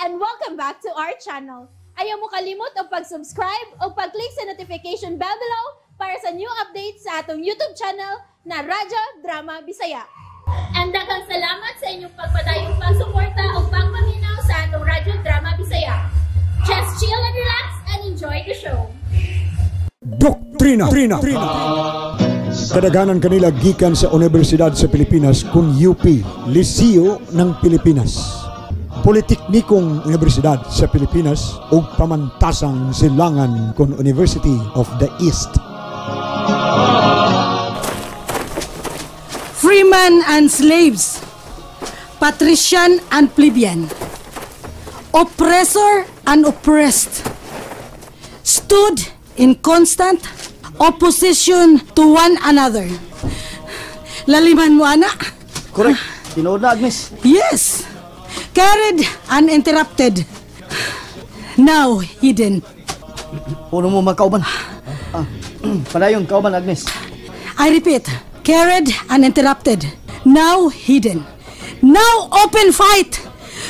And welcome back to our channel. Ayaw mo kalimot og pag-subscribe o pag-click sa notification bell below para sa new updates sa atong YouTube channel na Radyo Drama Bisaya. And daghang salamat sa inyong pagpadayong pagsuporta o pagpaminaw sa atong Radyo Drama Bisaya. Just chill and relax and enjoy the show. Doktrina. Trina. Kadaghanan kanila gikan sa Universidad sa Pilipinas kung UP, Liceo ng Pilipinas, Politeknikong Universidad sa Pilipinas ug Pamantasang Silangan kon University of the East. Freeman and slaves, patrician and plebeian, oppressor and oppressed, stood in constant opposition to one another. Laliman mo, ana? Correct. Tinuod na, Agnes. Yes. Carried uninterrupted. Now hidden. Puno mo magkauban. Ah, padayon, kauban, Agnes. I repeat, carried uninterrupted. Now hidden. Now open fight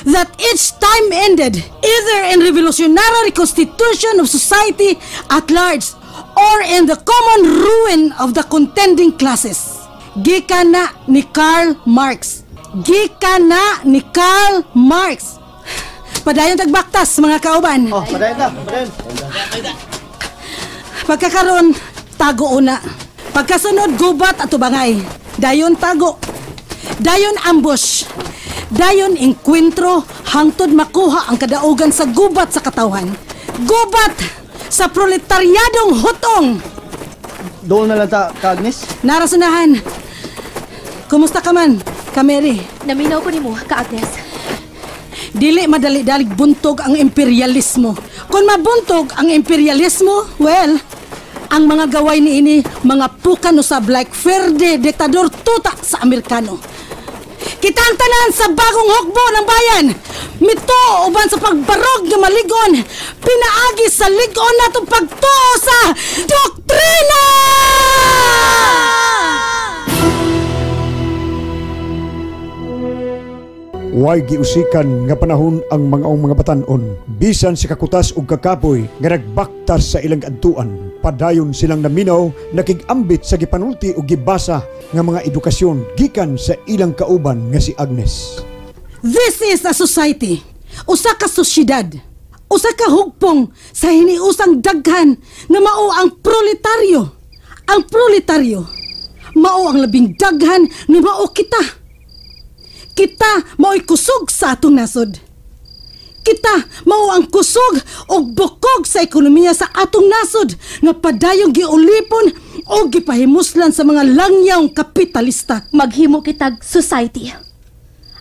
that each time ended either in revolutionary reconstitution of society at large or in the common ruin of the contending classes. Gikan na ni Karl Marx. Gikan na ni Karl Marx. Padayon tagbaktas, mga kauban. Oh, padayon ta, padayon. Pagkakaroon, tago una. Pagkasunod, gubat at tubangay. Dayon tago. Dayon ambush. Dayon engkwentro hangtod makuha ang kadaugan sa gubat sa katawhan. Gubat sa proletaryadong hutong. Doon na lang ta, ka, Agnes. Narasunahan. Kumusta ka man, Kameri? Naminaw ko nimo, ka Agnes. Dili madali-dalig buntog ang imperialismo. Kung mabuntog ang imperialismo, well, ang mga gaway ni ini mga pukan usab like Ferde, diktador tuta sa Amerikano. Kita ang tanan sa bagong hukbo ng bayan. Mito uban sa pagbarog nga maligon, pinaagi sa ligon natong pagtuo sa doktrina! Way giusikan nga panahon ang mga batan-on, bisan sa kakutas ug kakapoy nga nagbaktas sa ilang adtuan. Padayon silang naminaw, nakig-ambit sa gipanulti ug gibasa nga mga edukasyon gikan sa ilang kauban nga si Agnes. This is a society. Usa ka sosyedad. Usa ka hugpong sa hiniusang daghan nga mao ang proletaryo. Ang proletaryo mao ang labing daghan nga mao kita. Kita mao'y kusog sa atong nasod. Kita mao ang kusog og bukog sa ekonomiya sa atong nasod nga padayong giulipon o gipahimuslan sa mga langyawng kapitalista. Maghimo kitag society.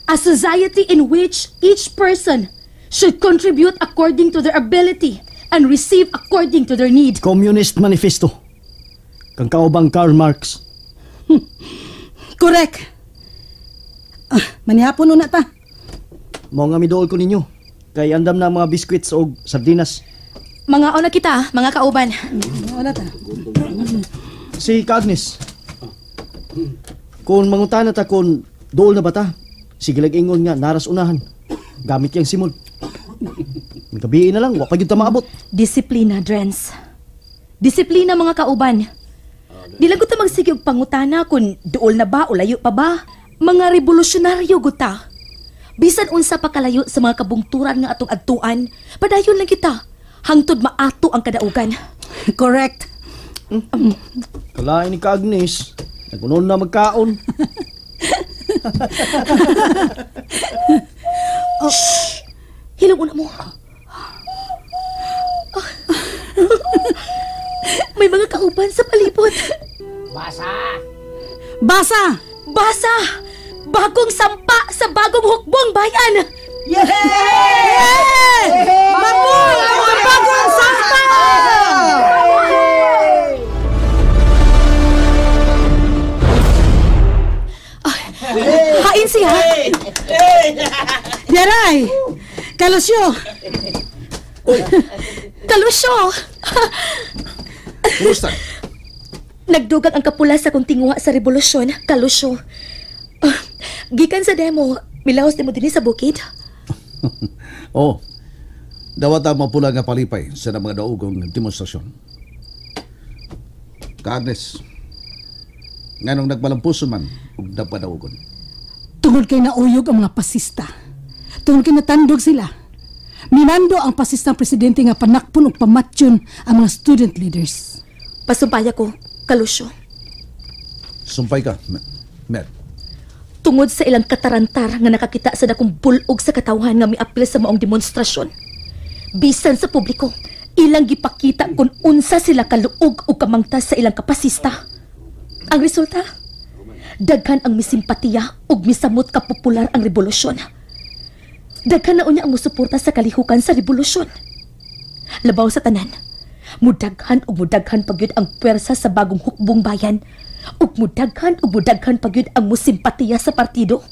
A society in which each person should contribute according to their ability and receive according to their need. Communist Manifesto. Kang kaubang Karl Marx. Correct. Ah, manihapon una ta. Mao nga miduol ko ninyo. Kay andam na mga biskwits og sardinas. Mga una kita, mga kauban. Una ta. Si Ka Agnes. Kung mangutana ta kung duol na ba ta, sige lag ingon nga naras unahan. Gamit yang simul. Gabi na lang, wa pa gyud ta maabot. Disiplina, Drens. Disiplina, mga kauban. Di lang ko ta magsige og pangutana kung duol na ba o layo pa ba. Mga revolusyonaryo guta. Bisan unsa pa kalayo sa mga kabungturan nga atong adtuan, padayon lang kita hangtod maato ang kadaugan. Correct. Kalain ni Ka Agnes, nagunon na magkaon. Oh. Shh! Hilom una mo. May mga kauban sa palibot. Basa! Basa! Basa! Bagong sampa sa bagong hukbong bayan! Yeah! Yeah! Mapul ang bagong sampa! Hain siya! Yaray! Kalusyo! Kalusyo! Kumusta? Nagdugang ang kapula sa kong tinguha sa revolusyon, Kalusyo. Gikan sa demo, milaos demo dinhi sa bukid. Oh, dawat ang mapula nga palipay sa mga daugong demonstrasyon. Ka Agnes, nganong nagmalampuso man ug nagpadaugon? Tungod kay nauyog ang mga pasista. Tungod kay natandog sila. Minando ang pasistang presidente nga panakpon ug pamatyon ang mga student leaders. Pasumpaya ko, Kalusyo. Sumpay ka, Mer. Tungod sa ilang katarantar nga nakakita sa dakong bulog sa katawhan nga miapil sa maong demonstrasyon. Bisan sa publiko, ilang gipakita kung unsa sila kaluog o kamangtas sa ilang kapasista. Ang resulta, daghan ang misimpatiya ug misamot kapopular ang revolusyon. Daghan na unya ang musuporta sa kalihukan sa revolusyon. Labaw sa tanan, mudaghan ug mudaghan pagyud ang puwersa sa bagong hukbong bayan ug mudaghan pagyud ang musimpatiya sa partido.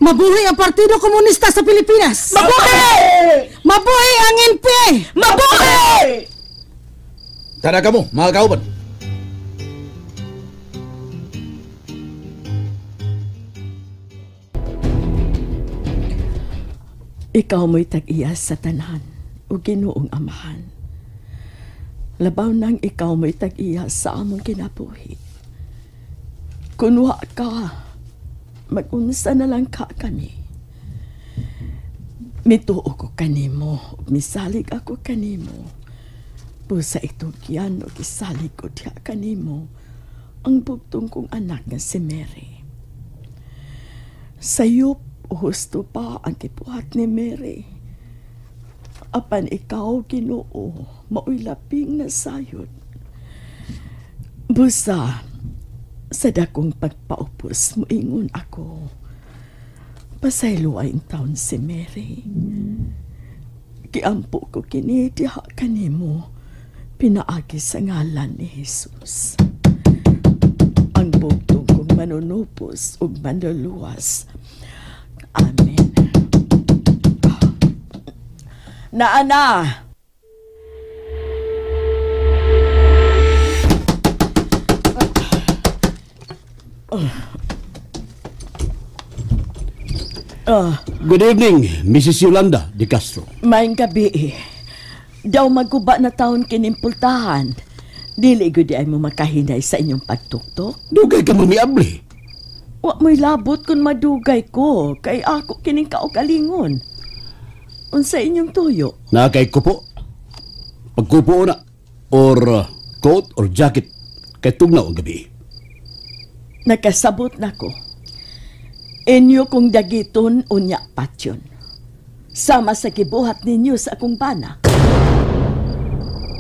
Mabuhay ang Partido Komunista sa Pilipinas! Mabuhay! Mabuhay ang NPA! Mabuhay! Tara ka mo, mga kauban. Ikaw mo'y tag-iya sa tanan o Ginoong Amahan. Labaw nang ikaw mo'y tag-iya sa among kinabuhi. Kunwa ka, mag-unsa na lang ka kami. Mituo ko kanimo, misalig ako kanimo. Busa itugyan o gisalig ko diha kanimo ang bugtong kong anak nga si Mary. Sayop husto pa ang kipuhat ni Mary. Apan ikaw, Ginoo, mao'y labing nasayod. Busa, sa dakong pagpaupos moingon ako. Pasayloay taon si Mary. Giampo ko kini diha kanimo, pinaagi sa ngalan ni Jesus. Ang bugtong kong manunupos ug manluluwas. Amen. Naana! Good evening, Mrs. Yolanda de Castro. Maayong gabi. Daw maguba na taon kinimpultahan. Dili gud ay mo makahinay sa inyong pagtuktok. Dugay ka mamiabli. Wa mo'y labot kung madugay ko, kay ako kining kaugalingon. Unsa inyong tuyo? Na kay kupo. Pagkupo na, or coat or jacket, kay tugnaw ang gabi. Nakasabot na ko. Inyo kong dagiton unya patyon. Sama sa gibuhat ninyo sa akong bana.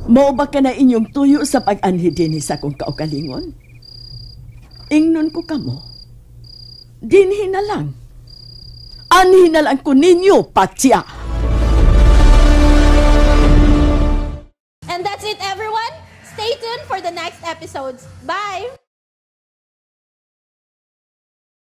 Mao ba ka na inyong tuyo sa pag-anhi dinhi sa akong kaugalingon? Ingnon ko kamo. Dinhi na lang. Anhi na lang ko ninyo, patya. And that's it, everyone. Stay tuned for the next episodes. Bye!